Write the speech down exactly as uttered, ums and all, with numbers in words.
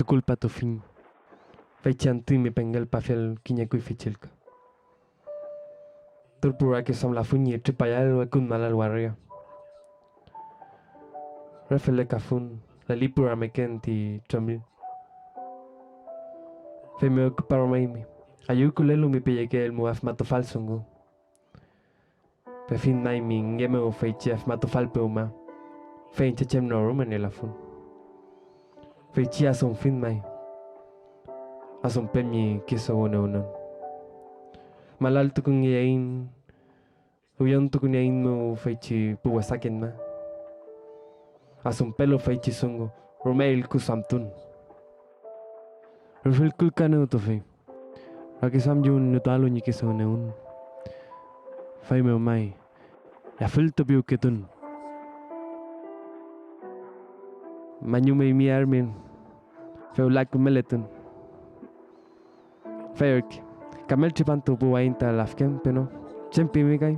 kulpatufiñ feychi antü ñi pengelpafiel kiñe kuyfi chillka. Turpu rakiduamlafuiñ ñi tripayael Wekun Malal waria. Re felekafun, lelipu rameken ti tremü. Feymew küparumaymi, ayüwkülelu mi peyekeel mu afmatufal dungu. Pefiñ may mi nge mew feychi afmatufal pewma, fey iñche chem no rume nielafun. Feychi asumfiñ may, asumpen ñi kisu wünewnon. Malaltukungeyaiñ, üyontukunieaiñ mew feychi pu wesaken ma. Asumpelu feychi dungu, rume ellku duamtun. Rüfülkulkanetufi. Rakiduamyuwün nütualu ñi kisu wünewün. Feymew may, yafültupiwketun. Mañumeymi armin, fewla kümeletun. Fey ürke, kamel tripantu puwayiñ ta lafken peno. ¿Chem pimi kay?